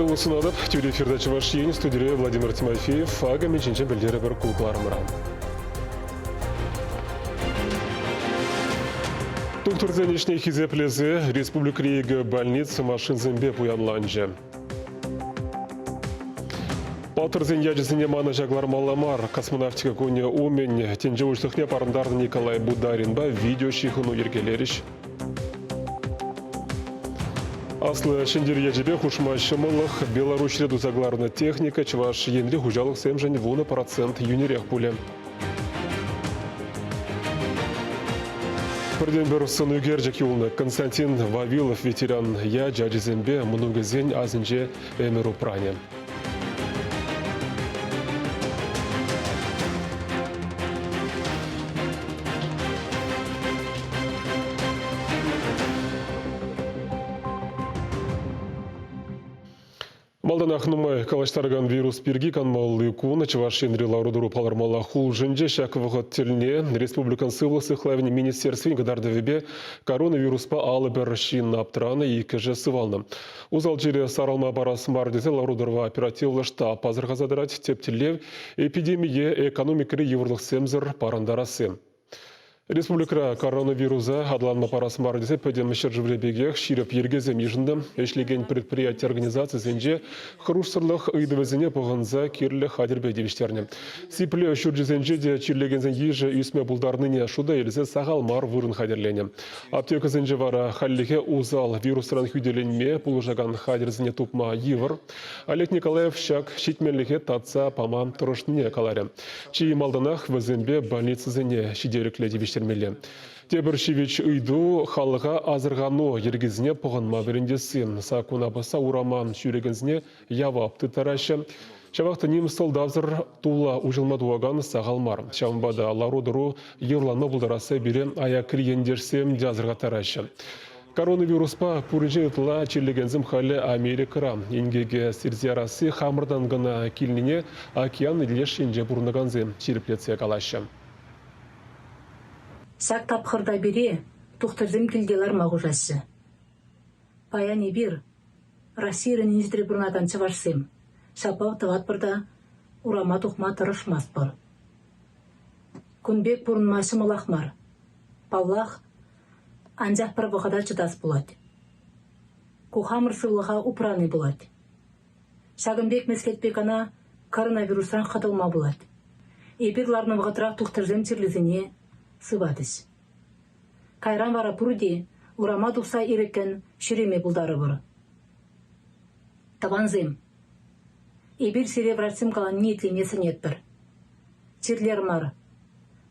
Сывлӑх сунатӑп. Тӳрӗ эфирта Чӑваш Ен студире Владимир Тимофеев. Акӑ мӗн пӗлтерӗпӗр ку кӑларӑмра. Тухтӑрсен ӗҫне хисеплесе республикӑри икӗ больница машинсемпе пуянланчӗ. Паттӑрсен ячӗсене манӑҫа кӑлармалла мар. Космонавтика кунӗ умӗн тӗнче уҫлӑхне парӑнтарнӑ Николай Бударинпа видеоҫыхӑну йӗркелерӗҫ. Аслӑ Ҫӗнтерӳ ячӗпе хушма ҫӑмӑллӑх Беларуҫре туса кӑларнӑ техника Чӑваш Енри хуҫалӑхсемшӗн 10% йӳнӗрех пулӗ. Пӗртен-пӗр сӑн ӳкерчӗк юлнӑ Константин Вавилов ветеран ячӗ ачисемпе мӑнукӗсен асӗнче ӗмӗр упранӗ. Малтанах нумай калаҫтаракан вирус пирки канмалли кун Чӑваш Енри лару-тӑру палӑрмаллах улшӑнчӗ. Ҫак вӑхӑт тӗлне республикӑн сывлӑх сыхлавӗн министерствин кӑтартӑвӗпе коронавируспа 51 ҫын аптранӑ, иккӗшӗ сывалнӑ. Усал чире сарӑлма парас мар тесе лару-тӑрӑва оперативлӑ штаб асӑрхаса тӑрать. Тӗп тӗллев – эпидемие экономикӑри йывӑрлӑхсемсӗр парӑнтарасси. Республикӑра коронавируса аталанма парас мар тесе пӗтӗм ҫӗршыври пекех ҫирӗп йӗркесем йышӑннӑ. Ӗҫлекен предприяти-организацисенче хӑрушсӑрлӑх ыйтӑвӗсене пӑхӑнса кирлӗ хатӗрпе тивӗҫтернӗ. Сиплев ҫурчӗсенче те чирлекенсен йышӗ ӳсме пултарнине шута илсе сахал мар вырӑн хатӗрленӗ. Аптекӑсенче вара хальлӗхе усал вирусран хӳтӗленме пулӑшакан хатӗрсене тупма йывӑр. Олег Николаев ҫак ҫитменлӗхе татса пама тӑрӑшнине каларӗ. Чи малтанах вӗсемпе больницӑсене ҫителӗклӗ тивӗҫтермелле. Тепӗр ҫивӗч ыйту – халӑха асӑрхану йӗркисене пӑхӑнма вӗрентесси. Саккуна пӑсса урама ҫӳрекенсене явап тыттараҫҫӗ. Ҫавах та ним сӑлтавсӑр тула уҫӑлма тухакан сахал мар. Ҫавӑнпа та лару-тӑру йывӑрланма пултарасса пире аякри ентешсем те асӑрхаттараҫҫӗ. Коронавируспа пуринчен ытла чирлекенсем халӗ Америкӑра. Инкеке сирсе ярасси хамӑртан кӑна килнине океан леш енче пурӑнакансем ҫирӗплетсе калаҫҫӗ. Ҫак тапхӑрта пире тухтӑрсем килте ларма хушаҫҫӗ. Паян эпир, Российӑран инҫетре пурӑнакан чӑвашсем, ҫапла тӑватпӑр та урама тухма тӑрӑшмастпӑр. Кун пек пурӑнма ҫӑмӑлах мар. Паллах, анчах пӗр вӑхӑта чӑтас пулать. Ку хамӑр сывлӑха упрани пулать. Ҫакӑн пек меслетпе кӑна коронавирусран хӑтӑлма пулать. Эпир ларнӑ вӑхӑтрах тухтӑрсем чирлисене сыватӗҫ. Кайран вара пурте урама тухса ирӗккӗн ҫӳреме пултарӑпӑр. Тӑвансем, эпир сире врачсем каланине итлеме сӗнетпӗр. Чирлер мар,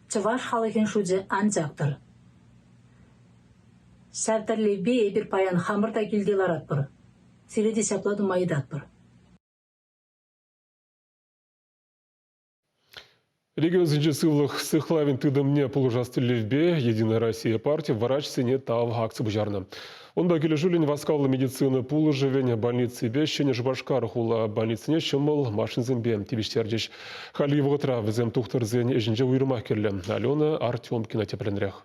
чӑваш халӑхӗн шучӗ ан чактӑр. Ҫав тӗллевпе эпир паян хамӑр та килте ларатпӑр, сире те ҫапла тума ыйтатпӑр. Регионсенчи сывлӑх сыхлавӗн тытӑмне пулӑшас тӗллевпе «Единая Россия» парти врачсене тав акци пуҫарнӑ. Унпа килӗшӳллӗн васкавлӑ медицина пулӑшӑвӗн больниципе Ҫӗнӗ Шупашкар хула больницине ҫӑмӑл машинсемпе тивӗҫтерчӗҫ. Хальхи вӑхӑтра вӗсем тухтӑрсен ӗҫӗнче уйрӑмах кирлӗ. Алена Артемкина тӗплӗнрех.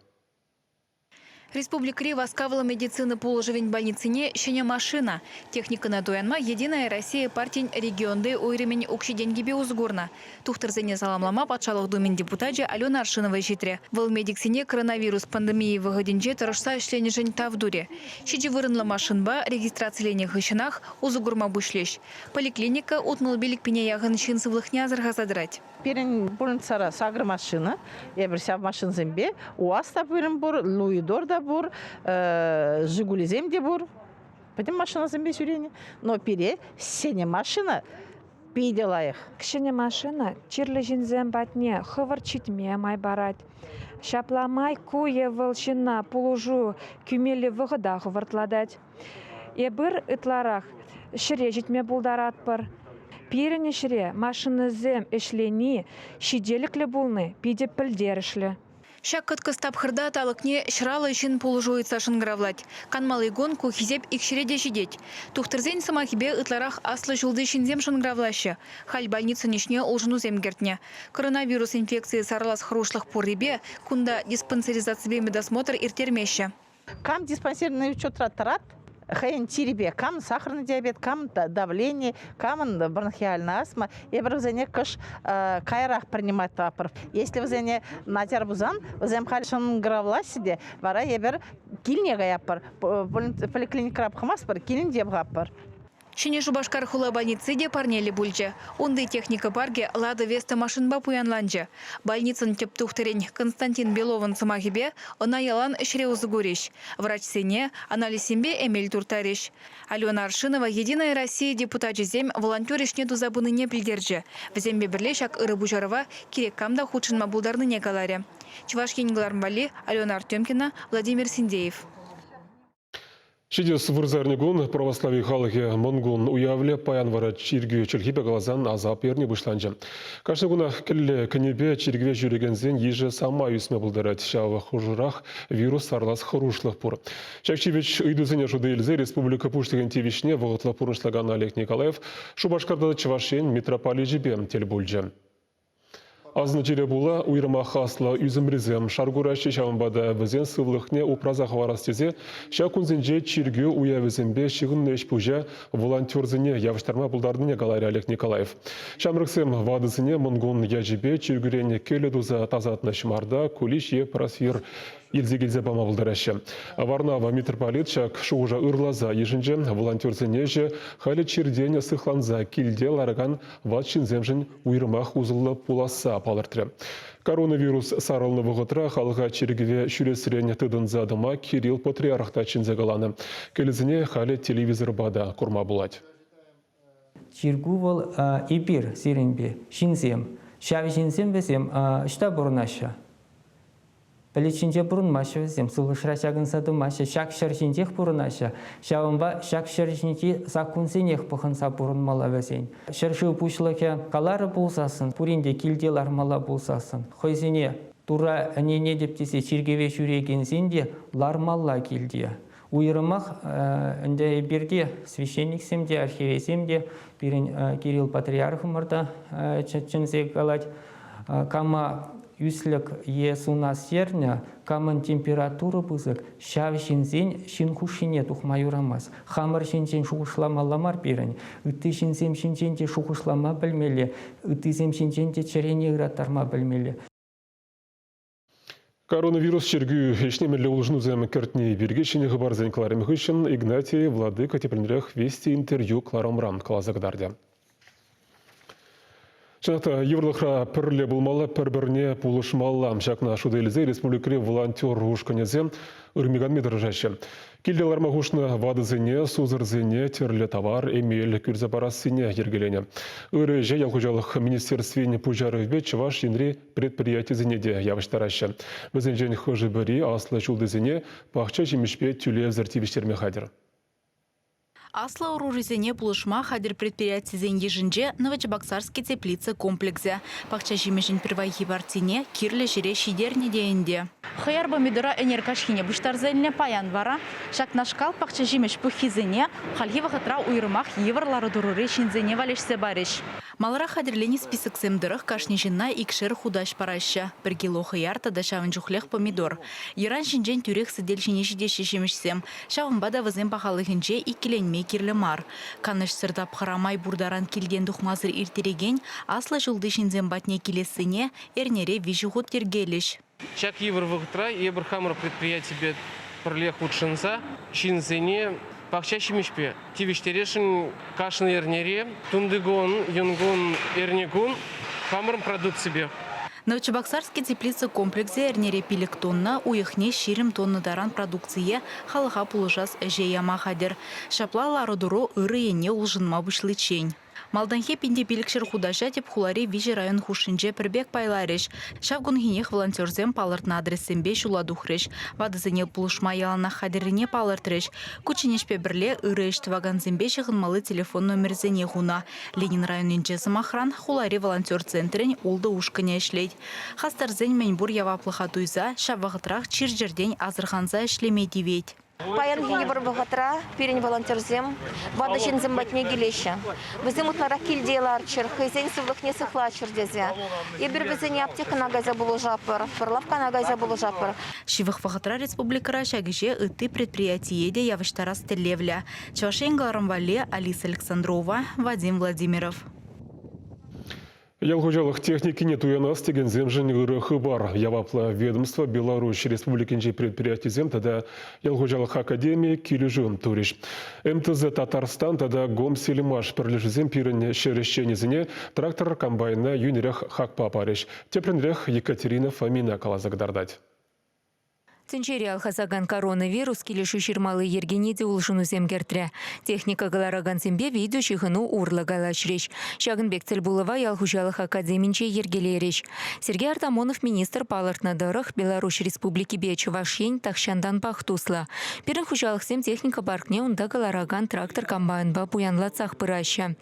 Республикӑри васкавлӑ медицина пулӑшӑвӗн больницине ҫӗнӗ машина, техникӑна туянма «Единая Россия» партин регионти уйрӑмӗн укҫи-тенкипе усӑ курнӑ. Тухтӑрсене саламлама Патшалӑх Думин депутачӗ Алена Аршинова ҫитрӗ. Вӑл медиксене коронавирус пандемийӗ вӑхӑтӗнче тӑрӑшса ӗҫленӗшӗн тав турӗ. Ҫичӗ вырӑнлӑ машинпа регистрациленӗ хыҫҫӑнах усӑ курма пуҫлӗҫ. Поликлиника 65 пине яхӑн ҫын сывлӑхне асӑрхаса тӑрать. Пирӗн больницӑра сакӑр машина. Эпир ҫав машинсемпе УАЗ та пирӗн пур, Луидор та пур, Жигулисем те пур. Пӗтӗм машинасемпе ҫӳренӗ. Но пире ҫӗнӗ машина питӗ лайӑх. Ҫӗнӗ машина чирлӗ ҫынсем патне хӑвӑрт ҫитме май парать. Ҫапла май ку е вӑл ҫынна пулӑшу кӳмелли вӑхӑта хӑвӑртлатать. Эпир ытларах ҫӗре ҫитме пултаратпӑр. Пирӗн ӗҫре машинӑсем ӗҫлени ҫителӗклӗ пулни питӗ пӗлтерӗшлӗ. Ҫак кӑткӑс тапхӑрта талӑкне ҫӑраллӑ ҫын пулӑшу ыйтса шӑнкӑравлать. Канмалли кун ку хисеп икҫӗре те ҫитет. Тухтӑрсен сӑмахӗпе ытларах аслӑ ҫулти ҫынсем шӑнкӑравлаҫҫӗ. Халь больницӑн ӗҫне улшӑнусем кӗртнӗ. Коронавирус инфекцийӗ сарӑлас хӑрушлӑх пуррипе кунта диспансеризаципе медосмотр ирттермеҫҫӗ. Кам диспансерный учетра тӑрат, Хӑйӗн чирӗпе кам сахарный диабет, кам давлени, камӑн бронхиальная астма, эпир вӗсене кӑш каярах принимать тӑватпӑр. Если вӗсене начар пулсан, вӗсем халь шӑнкӑравлаҫҫӗ те, вара эпир килне каятпӑр. Поликлиникӑра пӑхмастпӑр, килӗнче пӑхатпӑр. Ҫӗнӗ Шупашкар хула больници те парнеллӗ пулчӗ. Унти техника паркӗ «Лада Веста» машинпа пуянланчӗ. Больницӑн тӗп тухтӑрӗн Константин Беловӑн сӑмахӗпе, ӑна ялан ӗҫре усӑ курӗҫ. Врачсене анализсемпе эмел турттарӗҫ. Алена Аршинова «Единая Россия» депутачӗсем волонтер ӗҫне туса пынине пӗлтерчӗ. Вӗсемпе пӗрле ҫак ырӑ пуҫарӑва кирек кам та хутшӑнма пултарнине каларӗ. Чӑваш Ен кӑларӑм валли Алена Артемкина, Владимир Синдеев. Ҫитес вырсарникун православи халӑхӗ Мӑнкун уявлӗ. Паян вара чиркӳ чӗлхипе каласан асап эрни пуҫланчӗ. Кашни кунах кӗлле кӗнипе чиркӗве ҫӳрекенсен йышӗ самай ӳсме пултарать. Ҫав хушӑрах вирус сарӑлас хӑрушлӑх пур. Ҫак ҫивӗч ыйтусене шута илсе республика Пуҫлӑхӗн тивӗҫне вӑхӑтлӑх пурнӑҫлакан Олег Николаев Шупашкарта Чӑваш Ен митрополичӗпе тӗл пулчӗ. Асӑннӑ чире пула уйрӑмах аслӑ ӳсӗмрисем шар кураҫҫӗ, ҫавӑнпа та вӗсен сывлӑхне упраса хӑварас тесе ҫак кунсенче чиркӳ уявӗсемпе ҫыхӑннӑ ӗҫ-пуҫа волонтерсене явӑҫтарма пултарнине каларӗ Олег Николаев. Ҫамрӑксем ватӑсене Мӑнкун ячӗпе чиркӳрен кӗлӗ туса тасатнӑ ҫӑмарта, кулич е просвир илсе килсе пама пултараҫҫӗ. Варнава митрополит ҫак шухӑша ырласа йышӑнчӗ. Волонтерсен ӗҫӗ халӗ чиртен сыхланса килте ларакан ват ҫынсемшӗн уйрӑмах усӑллӑ пуласса палӑртрӗ. Коронавирус сарӑлнӑ вӑхӑтра халӑха чиркӗве ҫӳресрен тытӑнса тӑма Кирилл патриарх та чӗнсе каланӑ. Кӗлӗсене халӗ телевизорпа та курма пулать. Чиркӳ вӑл эпир сирӗнпе, ҫынсем. Ҫав ҫынсем вӗсем ӑҫта пурӑнаҫҫӗ? Пӗлӗт ҫинче пурӑнмаҫҫӗ вӗсем, сывлӑшра ҫакӑнса тӑмаҫҫӗ, ҫак ҫӗр ҫинчех пурӑнаҫҫӗ. Ҫавӑнпа ҫак ҫӗр ҫинчи саккунсенех пӑхӑнса пурӑнмалла вӗсен. Ҫӗршыв пуҫлӑхӗ каларӗ пулсассӑн, пурин те килте лармалла пулсассӑн, хӑйсене Турра ӗненетӗп тесе чиркӗве ҫӳрекенсен те лармалла килте. Уйрӑмах ӗнтӗ эпир те, священниксем те, архиерейсем те, пирӗн Кирилл патриархӑмӑр та чӗнсе калать, кама ӳслӗк е сунас ернӗ, камӑн температура пысӑк, ҫав ҫынсен ҫын хушшине тухма юрамасть. Хамӑр ҫинчен шухӑшламалла мар пирӗн. Ытти ҫынсем ҫинчен те шухӑшлама пӗлмелле, ыттисем ҫинчен те чӗрене ыраттарма пӗлмелле. Коронавирус чиркӳ ӗҫне мӗнле улшӑнусем кӗртни пирки ҫӗнӗ хыпарсен кӑларӑмӗ хыҫҫӑн Игнатий Владыка тӗплӗнрех Вести интервью кӑларӑмран каласа кӑтартӗ. Чӑнах та, йывӑрлӑхра пӗрле пулмалла, пӗр-пӗрне пулӑшмалла. Ҫакна шута илсе республикӑри волонтер ушкӑнӗсем ырми-канми тӑрӑшаҫҫӗ. Килте ларма хушнӑ ватӑсене, сусӑрсене тӗрлӗ тавар, эмел кӳрсе парассине йӗркеленӗ. Ырӑ ӗҫе ял хуҫалӑх министерствин пуҫарӑвӗпе Чӑваш Енри предприятисене те явӑҫтараҫҫӗ. Вӗсенчен хӑшӗ-пӗри аслӑ ҫултисене пахча ҫимӗҫпе тӳлевсӗр тивӗҫтерме хатӗр. Аслӑ ӑрурисене пулӑшма хатӗр предприятисен йышӗнче Новочебоксарски теплица комплексӗ. Пахча ҫимӗҫӗн пирвайхи партине кирлӗ ҫӗре ҫитернӗ те ӗнтӗ. Хӑяр помидора ӗнер каҫхине пуҫтарса илнӗ, паян вара ҫакнашкал пахча ҫимӗҫ пуххисене хальхи вӑхӑтра уйрӑмах йывӑр лару-тӑрури ҫынсене валеҫсе парӗҫ. Маларах хатӗрленӗ списоксем тӑрӑх кашни ҫынна икшер хутаҫ параҫҫӗ, пӗр кило хӑяр тата ҫавӑн чухлех помидор. Йӑран ҫинчен тӳрех сӗтел ҫине ҫитеҫҫӗ ҫимӗҫсем. Ҫавӑнпа та вӗсем пахалӑхӗнче иккӗленме кирлӗ мар. Канӑҫсӑр тапхӑра май пур таран килтен тухмасӑр ирттерекен аслӑ ҫулти ҫынсем патне килессине эрнере виҫӗ хут йӗркелӗҫ. Ҫак йывӑр вӑхӑтра эпир хамӑр предприятипе пӗрле хутшӑнса ҫынсене пахча ҫимӗҫпе тивӗҫтересшӗн кашни эрнере тунтикун, юнкун, эрнекун хамӑрӑн продукципе. Новочебоксарский теплица комплексӗ эрнере 5 тонна, уйӑхне 20 тонна таран продукцие халӑха пулӑшас ӗҫе яма хатӗр. Ҫапла лару-тӑру ырӑ енне улшӑнма пуҫличчен. Малтанхи 1500 хутаҫа тӗп хулари виҫӗ район хушшинче пӗр пек пайларӗҫ. Ҫав кунхинех волонтерсем палӑртнӑ адрессемпе ҫула тухрӗҫ. Ватӑсене пулӑшма яланах хатӗррине палӑртрӗҫ. Кучченеҫпе пӗрле ырӑ ӗҫ тӑвакансемпе ҫыхӑнмалли телефон номерӗсене хунӑ. Ленин районӗнче, сӑмахран, хулари волонтер центрӗн ултӑ ушкӑнӗ ӗҫлет. Хастарсен мӗнпур яваплӑха туйса ҫав вӑхӑтрах чир-чӗртен асӑрханса ӗҫлеме тивет. Паянхи йывӑр вӑхӑтра пирӗн волонтерсем ватӑ ҫынсем патне килеҫҫӗ. Вӗсем ытларах килте ларччӑр, хӑйсен сывлӑхне сыхлаччӑр тесе. Эпир вӗсене аптекӑна кайса пулӑшатпӑр, лавккана кайса пулӑшатпӑр. Ҫывӑх вӑхӑтра республикӑра ҫак ӗҫе ытти предприятие те явӑҫтарас тӗллевлӗ. Чӑваш Ен кӑларӑм валли Алиса Александрова, Вадим Владимиров. Ял хуҫалӑх техникине туянас текенсемшӗн ырӑ хыпар. Яваплӑ ведомство Беларуҫ Республикинчи предприятисем тата ял хуҫалӑх академийӗ килӗшӳ турӗҫ. МТЗ Татарстан тата Гомсельмаш пӗрлешӳсем пирӗн ҫӗр ӗҫченӗсене трактор-комбайна йӳнӗрех хакпа парӗҫ. Тӗплӗнрех Екатерина Фомина каласа кӑтартать. Тӗнчере алхасакан коронавирус килӗшӳ ҫырмалли йӗркене те улшӑнусем кӗртрӗ. Техника кӑларакансемпе видеоҫыхӑну урлӑ калаҫрӗҫ. Ҫакӑн пек тӗлпулӑва ял хуҫалӑх академинче йӗркелерӗҫ. Сергей Артамонов министр палӑртнӑ тӑрӑх, Беларуҫ Республикипе Чӑваш Ен тахҫантанпах туслӑ. Пирӗн хуҫалӑхсем техника паркне унта кӑларакан трактор-комбайнпа пуянлатсах пыраҫҫӗ.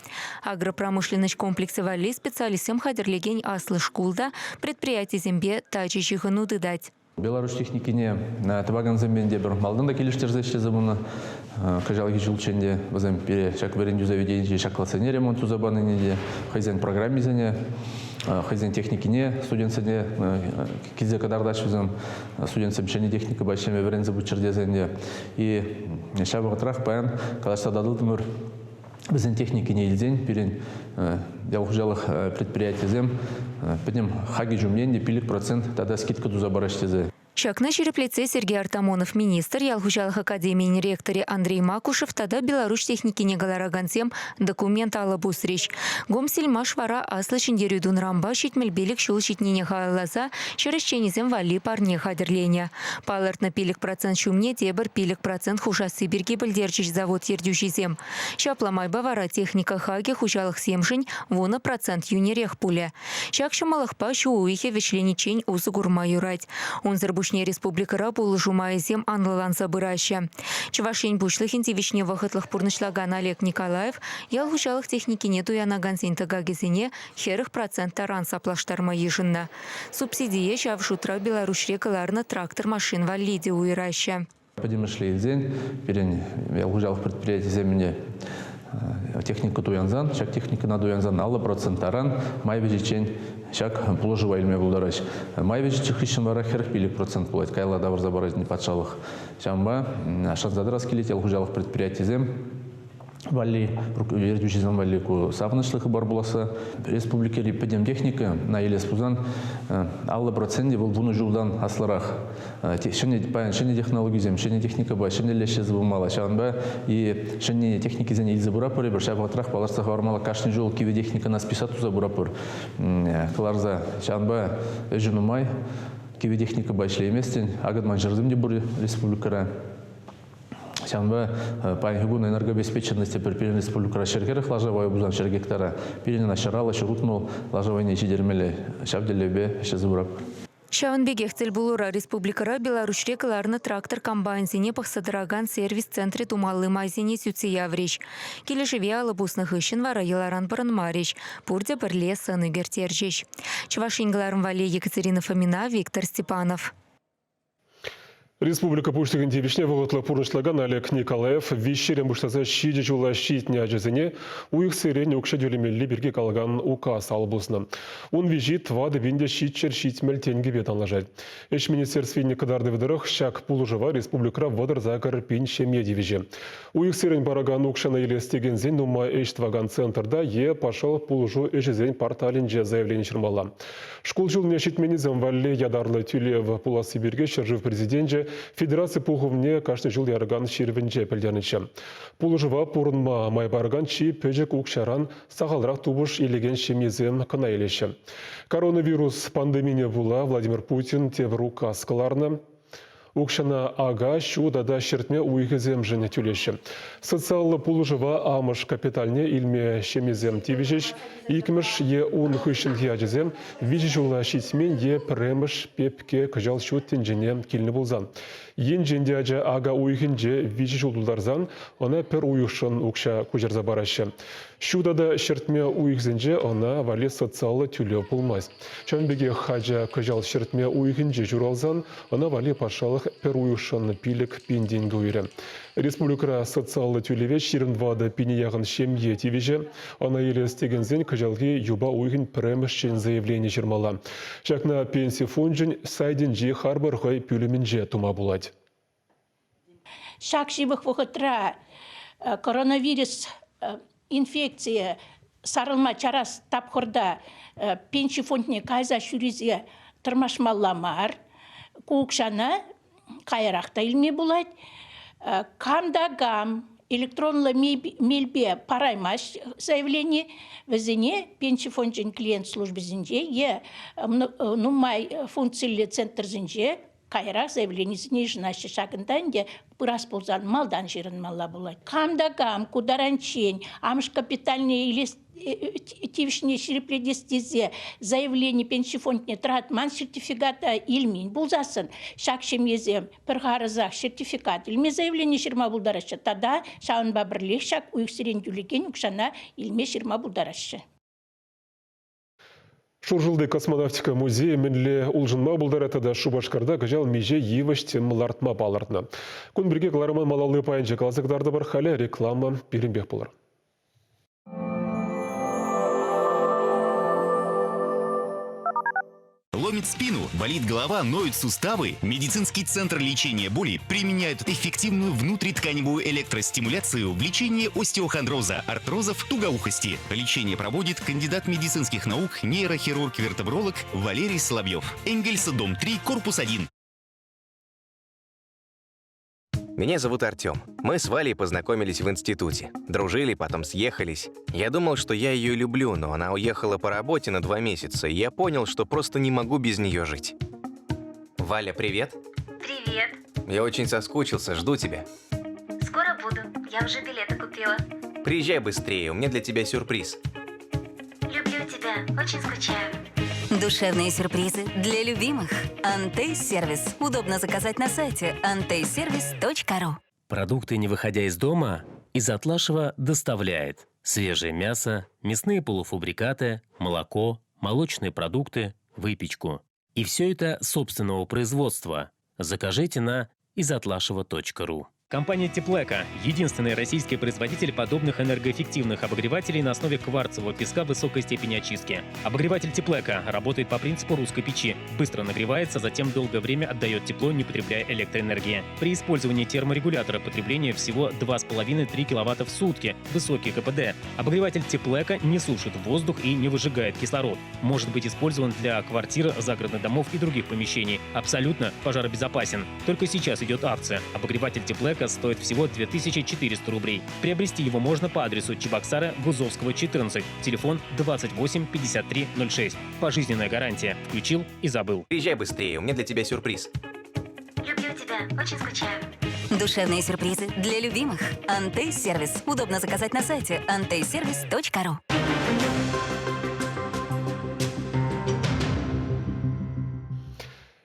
Агропромышленноҫ комплексӗ валли специалистсем хатӗрлекен аслӑ шкул та предприятисемпе тачӑ ҫыхӑну тытать. Беларуҫ техникине тӑвакансемпе те пӗр малтан та килӗштерсе ӗҫлесе пынӑ. Кӑҫалхи ҫулччен те вӗсем пире ҫак вӗрентӳ заведенийӗнчи ҫак классене ремонт туса панине те, хӑйсен программисене, хӑйсен техникине студентсене килсе кӑтартаҫҫӗ вӗсем. Студентсем ҫӗнӗ техникӑпа ӗҫлеме вӗренсе пыччӑр тесен те. И ҫав вӑхӑтрах паян калаҫса татӑлтӑмӑр. Вӗсен техникине илсен пирӗн ял хуҫалӑх предприятийӗсем пӗтӗм хакӗ ҫумне те 5% тата скидка туса параҫҫӗ тесе. Ҫакна ҫирӗплетсе Сергей Артамонов министр, ял хуҫалӑх академийӗн ректорӗ Андрей Макушев тата Беларуҫ техникине кӑларакансем документ алӑ пусрӗҫ. Гомсельмаш вара Аслӑ Ҫӗнтерӳ тунӑранпа 75 ҫул ҫитнине халалласа ҫӗр ӗҫченӗсем валли парне хатӗрленӗ. Палӑртнӑ 5% ҫумне тепӗр 5% хушасси пирки пӗлтерчӗҫ завод ертӳҫисем. Ҫапла майпа вара техника хакӗ хуҫалӑхсемшӗн 10% йӳнӗрех пулӗ. Ҫак ҫӑмӑллӑхпа ҫу уйӑхӗ вӗҫлениччен усӑ курма юрать. Унсӑр пуҫне республикӑра пулӑшу майӗсем анлӑланса пыраҫҫӗ. Чӑваш Ен Пуҫлӑхӗн тивӗҫне вӑхӑтлӑх пурнӑҫлакан Олег Николаев ял хуҫалӑх техникине туянакансен тӑкакӗсене 40% таран саплаштарма йышӑннӑ. Субсидие ҫав шутра Беларуҫре кӑларнӑ трактор-машин валли те уйӑраҫҫӗ. Пӗтӗмӗшле илсен, пирӗн ял хуҫалӑх предприятийӗсем техника туянсан, ҫак техникӑна туянсан 50% таран май вӗҫӗччен ҫак пулӑшӑва илме пултараҫ. Май вӗҫӗччен хыҫҫӑн вара 45% пулать, каялла тавӑрса парать патшалӑх. Ҫавӑнпа шанса тӑрас килет ял хуҫалӑх предприятийӗсем валли, ертӳҫӗсем валли ку савӑнӑҫлӑ хыпар пуласса. Республикӑри пӗтӗм техника на илес пулсан 50% вӑл вунӑ ҫултан аслӑрах. Ҫӗнӗ, паян ҫӗнӗ технологисем, ҫӗнӗ техникӑпа ҫӗнӗлле ӗҫлесе пымалла. Ҫавӑнпа и ҫӗнӗ техникисене илсе пыратпӑр эпир. Ҫав вӑхӑтрах палӑртса хӑвармалла кашни ҫул кивӗ техникӑна списать туса пыратпӑр кӑларса. Ҫавӑнпа ӗҫӗ нумай. Кивӗ техникӑпа ӗҫлейместӗн. Акӑнман ҫӗрсем те пур республикӑра. Ҫавӑнпа паянхи кун энергообеспеченность пӗр пирӗн республикӑра 140 лаша вӑйӗ пулсан 100 гектара, пирӗн ӑна 150, 160 лаша вӑйне ҫитермелле. Ҫав тӗллевпе ӗҫлесе пыратпӑр. Ҫавӑн пекех тӗлпулура республикӑра Беларуҫре кӑларнӑ трактор-комбайнсене пӑхса тӑракан сервис центрӗ тумалли майсене сӳтсе яврӗҫ. Килӗшӗве алӑ пуснӑ хыҫҫӑн вара йӑларан пӑрӑнмарӗҫ, пурте пӗрле сӑн ӳкерттерчӗҫ. Чӑваш Ен кӑларӑм валли Екатерина Фомина, Виктор Степанов. Республика Пуҫлӑхӗн тивӗҫне вӑхӑтлӑ пурнӑҫлакан Олег Николаев виҫҫӗрен пуҫласа ҫичӗ ҫула ҫитнӗ ачасене уйӑхсерен укҫа тӳлемелли пирки калакан указ ал пуснӑ. Ун виҫи 4770 тенкӗпе танлашать. Ӗҫ министерствин кӑтартӑвӗ тӑрӑх ҫак пулӑшӑва республикӑра 38 пин ҫемье тивӗҫӗ. Уйӑхсерен паракан укҫана илес текенсен нумай ӗҫ тӑвакан центрта е патшалӑх пулӑшу ӗҫӗсен порталӗнче заявлени ҫырмалла. Шкул ҫулне ҫитменнисем валли ятарлӑ тӳлев пуласси пирки ҫӗршыв президенчӗ федераци пухӑвне кашни ҫул яракан ҫырӑвӗнче пӗлтернӗччӗ. Пулӑшӑва пурӑнма май паракан чи пӗчӗк укҫаран сахалрах тупӑш илекен ҫемьесем кӑна илеҫҫӗ. Коронавирус пандемине пула Владимир Путин тепӗр указ кӑларнӑ. Укҫана ака, ҫу тата ҫӗртме уйӑхӗсемшӗн тӳлеҫҫӗ. Социаллӑ пулӑшӑва амӑш капиталне илме ҫемьесем тивӗҫӗҫ. Иккӗмӗш е ун хыҫҫӑнхи ачасем виҫӗ ҫула ҫитмен е пӗрремӗш пепке кӑҫал ҫут тӗнчене килнӗ пулсан. Енчен те ача ака уйӑхӗнче виҫӗ ҫул тултарсан ӑна пӗр уйӑхшӑн укҫа куҫарса параҫҫӗ. Ҫу тата ҫӗртме уйӑхӗсенче ӑна валли социаллӑ тӳлев пулмасть. Ҫавӑн пекех ача кӑҫал ҫӗртме уйӑхӗнче ҫуралсан ӑна валли патшалӑх Патшалӑх пӗр уйӑхшӑн 5000 тенкӗ уйӑрӗ. Республикӑра социаллӑ тӳлеве 24 пине яхӑн ҫемье тивӗҫӗ. Ӑна илес текенсен кӑҫалхи юпа уйӑхӗн пӗрремӗш заявлени ҫырмалла. Ҫакна Пенси фончӗн сайтӗнчи харпӑр хӑй пӳлӗмӗнче тума пулать. Ҫак ҫывӑх вӑхӑтра коронавирус инфекцийӗ сарӑлма чарас тапхӑрта пенси фондне кайса ҫӳресе тӑрмашмалла мар. Ку укҫана каярах та илме пулать. Кам та кам электронлӑ мелпе параймасть заявлени, вӗсене пенси фончӗн клиент службисенче е нумай функциллӗ центрсенче каярах заявленисене йышӑнаҫҫӗ. Ҫакӑнта ӗнтӗ пырас пулсан малтан ҫырӑнмалла пулать. Кам та кам ку таранччен амӑш капиталне илес тивӗҫне ҫирӗплетес тесе заявлени пенси фондне тӑратман сертификата илмен пулсассӑн ҫак ҫемьесем пӗр харӑсах сертификат илме заявлени ҫырма пултараҫҫӗ тата ҫавӑнпа пӗрлех ҫак уйӑхсерен тӳлекен укҫана илме ҫырма пултараҫҫӗ. Шуршӑлти космонавтика музейӗ мӗнле улшӑнма пултарать тата Шупашкарта кӑҫал миҫе йывӑҫ-тӗм лартма палӑртнӑ. Кун пирки кӑларӑмӑн малалли пайӗнче каласа кӑтартӑпӑр. Халӗ реклама пирӗнпех пулӑр. Ломит спину, болит голова, ноют суставы. Медицинский центр лечения боли применяет эффективную внутритканевую электростимуляцию в лечении остеохондроза, артрозов, тугоухости. Лечение проводит кандидат медицинских наук, нейрохирург-вертебролог Валерий Соловьев. Энгельса, дом 3, корпус 1. Меня зовут Артем. Мы с Валей познакомились в институте. Дружили, потом съехались. Я думал, что я ее люблю, но она уехала по работе на 2 месяца, и я понял, что просто не могу без нее жить. Валя, привет. Привет. Я очень соскучился, жду тебя. Скоро буду. Я уже билеты купила. Приезжай быстрее, у меня для тебя сюрприз. Люблю тебя, очень скучаю. Душевные сюрпризы для любимых. Антей Сервис. Удобно заказать на сайте anteyservice.ru. Продукты, не выходя из дома, из Атлашева доставляет свежее мясо, мясные полуфабрикаты, молоко, молочные продукты, выпечку. И все это собственного производства. Закажите на изотлашева.ру. Компания Теплэко – единственный российский производитель подобных энергоэффективных обогревателей на основе кварцевого песка высокой степени очистки. Обогреватель Теплэко работает по принципу русской печи. Быстро нагревается, затем долгое время отдает тепло, не потребляя электроэнергии. При использовании терморегулятора потребление всего 2,5-3 киловатта в сутки, высокий КПД. Обогреватель Теплэко не сушит воздух и не выжигает кислород. Может быть использован для квартир, загородных домов и других помещений. Абсолютно пожаробезопасен. Только сейчас идет акция. Обогреватель Теплэко стоит всего 2400 рублей. Приобрести его можно по адресу Чебоксары, Гузовского, 14. Телефон 28 53 06. Пожизненная гарантия. Включил и забыл. Приезжай быстрее, у меня для тебя сюрприз. Люблю тебя, очень скучаю. Душевные сюрпризы для любимых. Антей Сервис. Удобно заказать на сайте anteyservice.ru.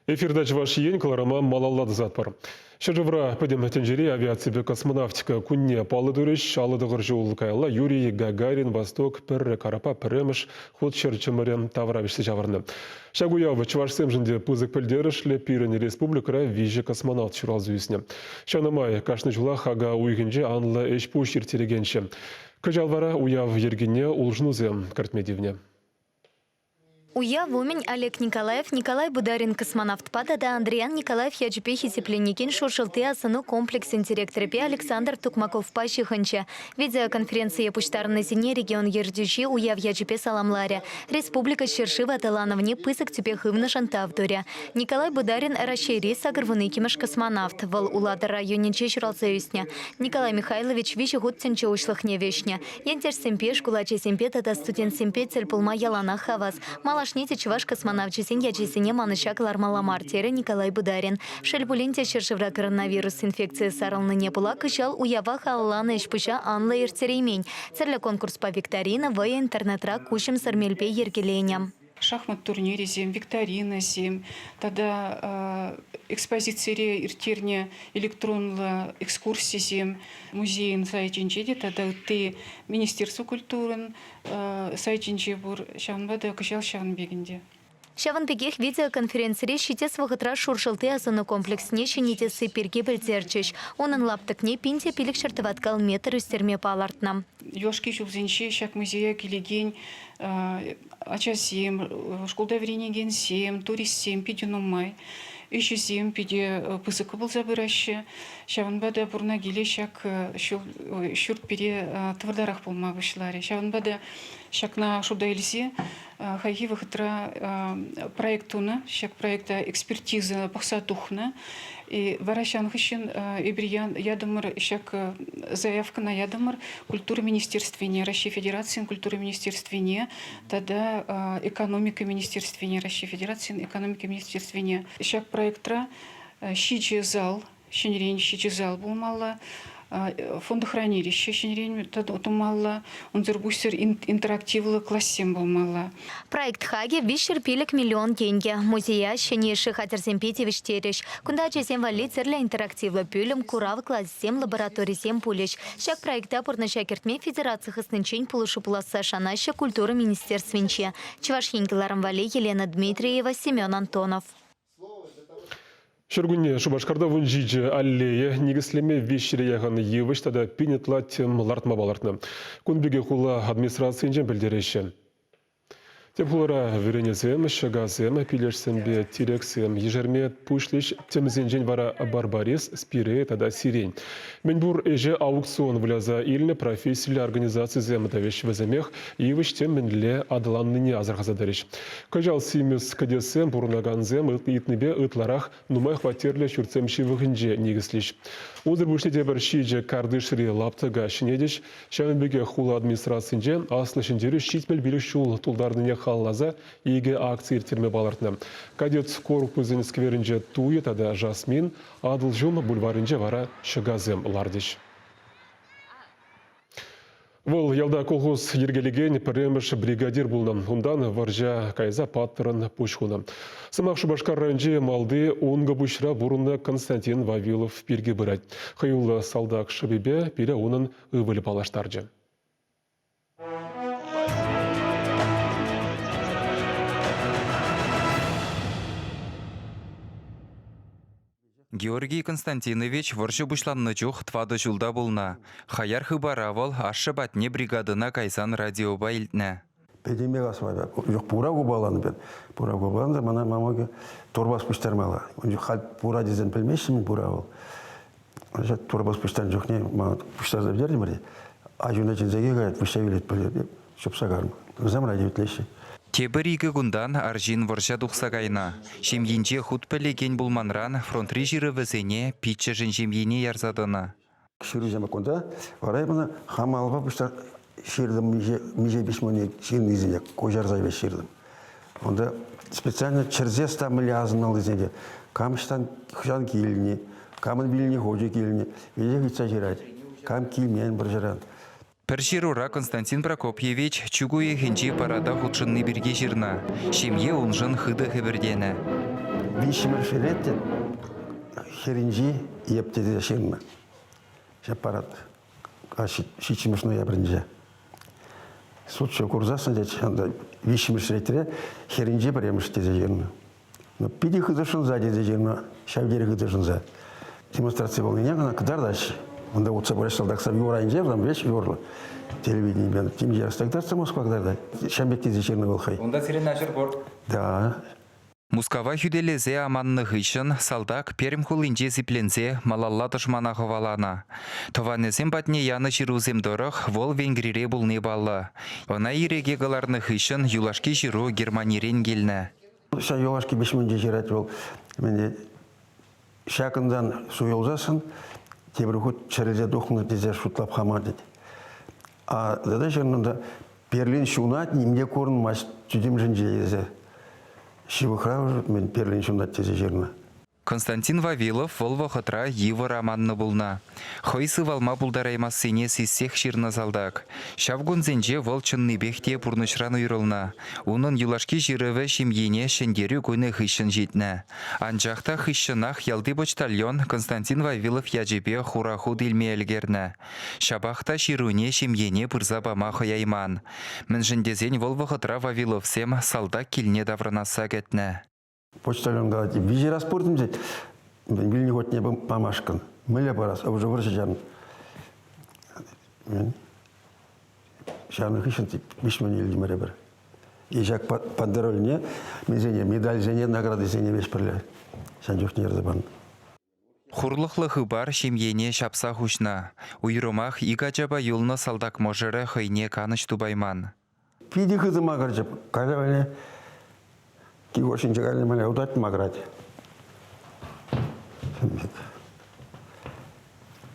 Эфирта Чӑваш Ен кӑларӑма малалла тӑсатпӑр. Ҫӗршывра пӗтӗм тӗнчери авиаципе космонавтика кунне паллӑ турӗҫ. 59 ҫул каялла Юрий Гагарин Восток пӗрре карапа пӗрремӗш хут ҫӗр чӑмӑрӗ тавра вӗҫсе ҫавӑрнӑ. Ҫак уяв чӑвашсемшӗн те пысӑк пӗлтерӗшлӗ. Пирӗн республикӑра виҫӗ космонавт ҫуралса ӳснӗ. Ҫавна май кашни ҫулах ака уйӑхӗнче анлӑ ӗҫ-пуҫ ирттерекенччӗ. Кӑҫал вара уяв йӗркине улшӑнусем кӗртме тивнӗ. Уяв умӗн Олег Николаев Николай Бударин космонавтпа тата Андриян Николаев ячӗпе хисепленекен Шуршӑлти асӑну комплексӗн директорӗпе Александр Тукмаковпа ҫыхӑнчӗ. Видеоконференцие пуҫтарӑннисене регион ертӳҫи уяв ячӗпе саламларӗ, республика ҫӗршыв аталанӑвне пысӑк тӳпе хывнӑшӑн тав турӗ. Николай Бударин Раҫҫейри 82-мӗш космонавт. Вӑл Улатӑр районӗнче ҫуралса ӳснӗ. Николай Михайлович виҫӗ хут тӗнче уҫлӑхне вӗҫнӗ. Ентешсемпе, шкул ачисемпе тата студентсемпе тӗл пулма яланах хавас. Малашне те чӑваш космонавчӗсен ячӗсене манӑҫа кӑлармалла мар, терӗ Николай Бударин. Шел пулин те, ҫӗршывра коронавирус инфекцийӗ сарӑлнине пула кӑҫал уява халалланӑ ӗҫ-пуҫа анлӑ ирттереймен. Тӗрлӗ конкурспа викторина вӑйӑ интернетра куҫӑмсӑр мелпе йӗркеленӗ. Шахмат турнирӗсем, викторинӑсем тата экспозицире ирттернӗ электронлӑ экскурсисем музейӗн сайтӗнче те тата ытти Министерство культурин сайтӗнче пур. Ҫавӑнпа та кӑҫал ҫавӑн пек ӗнтӗ. Ҫавӑн пекех видеоконференцире ҫитес вӑхӑтра Шуршӑлти асӑну комплексне ҫӗнетесси пирки пӗлтерчӗҫ. Унӑн лаптӑкне 1500 тӑваткал метр ӳстерме палӑртнӑ. Юлашки ҫулсенче ҫак музея килекен ачасем, шкулта вӗренекенсем, туристсем питӗ нумай. Ӗҫӗсем питӗ пысӑк пулса пыраҫҫӗ. Ҫавӑнпа та пурӑна киле ҫак ҫурт пире тӑвӑртарах пулма пуҫларӗ. Ҫавӑнпа та ҫакна шута илсе хайхи вӑхӑтра проект тунӑ. Ҫак проекта экспертиза пӑхса тухнӑ. Вара ҫавӑн хыҫҫӑн эпир ятӑмӑр ҫак заявкӑна ятӑмӑр культура министерствине, Раҫҫей Федерацийӗн культура министерствине тата экономика министерствине, Раҫҫей Федерацийӗн экономика министерствине. Ҫак проектра ҫичӗ зал ҫӗнӗрен ҫичӗ зал пулмалла, фондохранилище ҫӗнӗрен тумалла, унсӑр пуҫсӑр интерактивлӑ классем пулмалла. Проект хакӗ 305 миллион тенкӗ. Музея ҫӗнӗ йышши хатӗрсемпе тивӗҫтерӗҫ. Кунта ачасем валли тӗрлӗ интерактивлӑ пӳлӗм, курав класӗсем, лабораторисем пулӗҫ. Ҫак проекта пурнӑҫа кӗртме федераци хыснинчен пулӑшу пуласса шанаҫҫӗ культура министерствинче. Чӑваш Ен кӑларӑм валли Елена Дмитриева, Семен Антонов. Ҫуркунне Шупашкарта 17 аллея никӗслеме виҫҫӗре яхӑн йывӑҫ тата пин ытла тӗм лартма палӑртнӑ. Кун пирки хула администрацийӗнчен пӗлтереҫҫӗ. Тӗп хулара вӗренесем, ҫӑкасем, пилешсемпе тирексем ешерме пуҫлӗҫ. Тӗмсенчен вара барбарис, спирея тата сирень. Мӗнпур ӗҫе аукцион выляса илнӗ профессиллӗ организацисем тӑвӗҫ. Вӗсемех йывӑҫ-тӗм мӗнле аталаннине асӑрхаса тӑрӗҫ. Кӑҫал симӗс кӗтессем пурӑнакансем ыйтнипе ытларах нумай хваттерлӗ ҫуртсем ҫывӑхӗнче никӗслӗҫ. Унсӑр пуҫне тепӗр ҫичӗ картишри лаптӑка ҫӗнетӗҫ. Ҫавӑн пекех хула администрацинче Аслӑ Ҫӗнтерӳ 75 ҫул тултарнине халалласа икӗ акци ирттерме палӑртнӑ. Кадет корпусӗн скверӗнче туйӑ тата жасмин, Атӑлҫум бульварӗнче вара ҫӑкасем лартӗҫ. Вӑл ялта колхоз йӗркелекен пӗрремӗш бригадир пулнӑ. Унтан вӑрҫа кайса паттӑрӑн пуҫ хунӑ. Сӑмах Шупашкар районӗнчи Малти Ункӑпуҫра пурӑннӑ Константин Вавилов пирки пырать. Хӑюллӑ салтак шӑпипе пире унӑн ывӑлӗ паллаштарчӗ. Георгий Константинович вӑрҫӑ пуҫланнӑ чух тӑватӑ ҫулта пулнӑ. Хаяр хыпара вӑл ашшӗ патне бригадӑна кайсан радиопа илтнӗ. Пӗтӗмпех асфальт. Пура купаланӑ пек. Пура купаланӑ мана мамӑкӗ турпас пуҫтармалла. Ун чух халь пура тесен пӗлмеҫҫӗ-мӗн пура вӑл. Турпас пуҫтарнӑ чухне мана пуҫтарса пӗтертӗмӗр те аҫуна чӗнсе каять, выҫса вилет пӗле. Чупса карнӑ. Вӗсем радио итлеҫҫӗ. Тепӗр икӗ кунтан арҫын вӑрҫа тухса кайнӑ. Ҫемйинче хут пӗлекен пулманран фронтри ҫырӑвӗсене пиччӗшӗн ҫемйине ярса тӑнӑ. Ҫырусем кунта вара эп ӑна хам алӑпа пуҫтар ҫыртӑм миҫе, миҫе письмоне ҫырнисене куҫарса веҫ ҫыртӑм. Унта специально чӗрсе стаммелле асӑнмаллисене те кам ӑҫтан хӑҫан килни, камӑн вилнӗ хучӗ килнӗ, веҫех ыйтса ҫырать. Кам килмен вӑрҫӑран. Пӗр ҫырура Константин Прокопьевич чӳк уйӑхӗнчи парада хутшӑнни пирки ҫырнӑ. Ҫемье уншӑн хытӑ хӗпӗртенӗ. Виҫҫӗмӗш рет хӗрринчи йӗп тесе ҫырнӑ. Ҫак парад ҫиччӗмӗш ноябрӗнче. Судҫӑ курсассӑн тет, виҫҫӗмӗш ретре хӗрринчи пӗрремӗш тесе ҫырнӑ. Но питӗ хытӑ шӑнса тесе ҫырнӑ, ҫав тери хытӑ шӑнса. Демонстраци пулнине ӑна кӑтартаҫҫӗ. Унта утса пыраҫҫӗ салтаксем юр айӗнче, там веҫ юрлӑ. Телевиденипе темиҫе раз кӑтартса Москва кӑтартать. Ҫав пек тесе ҫырнӑ вӑл хӑй. Унта сирӗн аҫӑр пур. Да. Мускава хӳтӗлесе аманнӑ хыҫҫӑн салтак Пермь хулинче сипленсе малалла тӑшмана хӑваланӑ. Тӑванӗсем патне янӑ ҫырусем тӑрӑх вӑл Венгрире пулни паллӑ. Ӑна ирӗке кӑларнӑ хыҫҫӑн юлашки ҫыру Германирен килнӗ. Ҫав юлашки письминче ҫырать вӑл. Мӗне ҫакӑнтан суйласассӑн тепӗр хут чӗрӗлсе тухнӑ тесе шутлап хама тет. А тата ҫырнӑ та Берлин ҫунать, нимте курӑнмасть тӳтемшӗнче тесе. Ҫывӑхра мӗн Берлин ҫунать тесе ҫырнӑ. Константин Вавилов вӑл вӑхӑтра йывӑр аманнӑ пулнӑ. Хӑй сывалма пултараймассине сиссех ҫырнӑ салтак. Ҫав кунсенче вӑл чӑннипех те пурнӑҫран уйрӑлнӑ. Унӑн юлашки ҫырӑвӗ ҫемйине Ҫӗнтерӳ кунӗ хыҫҫӑн ҫитнӗ. Анчах та хыҫҫӑнах ялти почтальон Константин Вавилов ячӗпе хура хут илме ӗлкӗрнӗ. Ҫапах та ҫыруне ҫемьене пырса пама хӑяйман. Мӗншӗн тесен вӑл вӑхӑтра Вавиловсем салтак килне таврӑнасса кӗтнӗ. Почтальон калать, виҫӗ раз пуртӑм тет, вилнӗ хотне памашкӑн. Мӗнле парас, уже вӑрҫӑ чарнӑ. Ҫавӑн хыҫҫӑн виҫмӗн илтӗмӗр эпир. И ҫак пандерольне, мӗнсене, медальсене, наградисене веҫ пӗрле ҫан чухне ярса панӑ. Хурлӑхлӑ хыпар ҫемьене ҫапса хуҫнӑ. Уйрӑмах ик ачапа юлнӑ салтак мӑшӑрӗ хӑйне канӑҫ тупайман. Питӗ хытӑ макӑрчӗ. Кайра кил ӑшӗнче кайра утать макӑрать.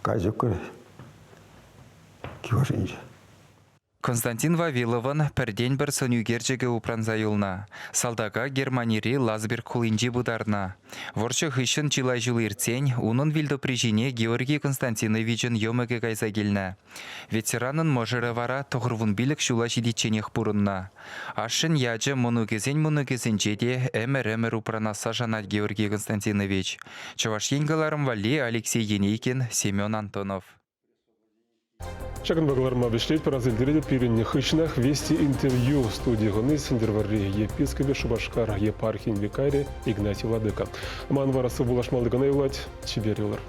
Кайса кил ӑшӗнче. Константин Вавиловӑн пӗртен-пӗр сӑнӳкерчӗкӗ упранса юлнӑ. Салтака Германири Ласберг хулинче пытарнӑ. Вӑрҫӑ хыҫҫӑн чылай ҫул иртсен унӑн вилтӑпри ҫине Георгий Константиновичӑн йӑмӑкӗ кайса килнӗ. Ветеранӑн мӑшӑрӗ вара 95 ҫула ҫитичченех пурӑннӑ. Ашшӗн ячӗ мӑнукӗсен мӑнукӗсенче те ӗмӗр-ӗмӗр упранасса шанать Георгий Константинович. Чӑваш Ен кӑларӑм валли Алексей Енейкин, Семен Антонов. Ҫакӑнпа кӑларма вӗҫлетпӗр. Аса илтеретӗп, пирӗн хыҫҫӑнах «Вести интервью» студи хӑни Сӗнтӗрвӑрри епископӗ Шупашкар епархийӗн викарӗ Игнатий Владыка. Ман вара сывпуллашмалли кӑна юлать. Чипер юлӑр.